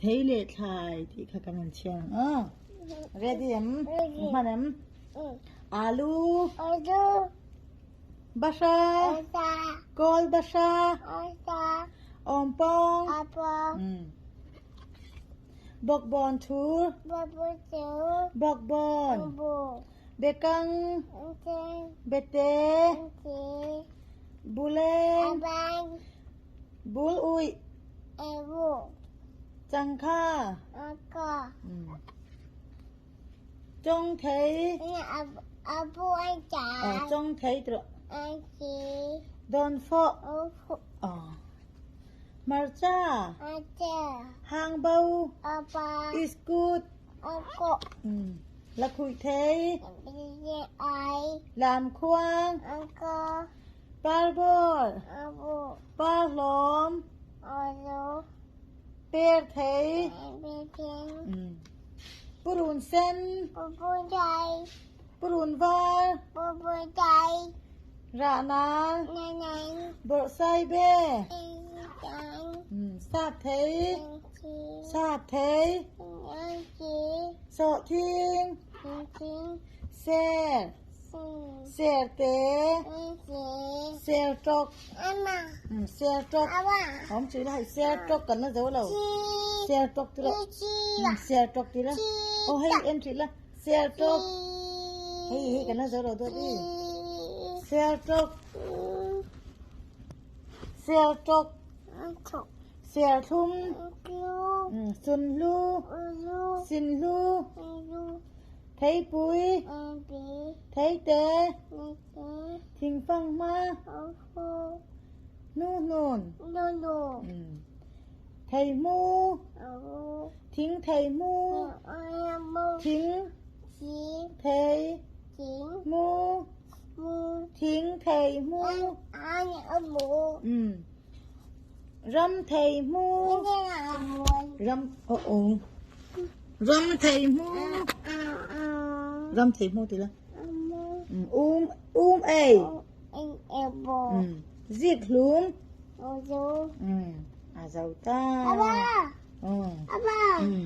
Thei leh thlai tih kha kan rawn chhiar ang aw. Ready em? Hman em? Alu. Bahra. Kawl bahra. Awmpawng. Bawkbawn thur. Bawkbawn. Bekang. Bete. Buleng. Bul uih. Changkha. Chawng thei. Chawng thei ti rawh. Dawnfawh. Hmarcha. Hangbo. Iskut. Lakhuih thei. Lamkhuang. Parbawr. Parhlawm. Per thei. Purun sen. Purun var. Rahnal. Bawrhsaibe. Sap thei. Sap thei. Sawhthing. Ser. Serte. Sertawk. Sertawk. Awm chi la hei sertawk kan la zo lo. Sertawk ti rawh. Sertawk ti la. Aw hei en chi la. Sertawk. Hei hei kan la zo lo dawt i. Sertawk. Sertawk. Serthlum. Sunhlu. Sinhlu. Theipui, Theite, Thingfanghma, Hnuhnun, Theihmu, Thingtheihmu, Thing, Thei, Mu, Thingtheihmu, Ramtheihmu, Ram, oh oh. Ram thei mu. Ram thei mu ti la. Um um ei. Zik hlum. A zo ta.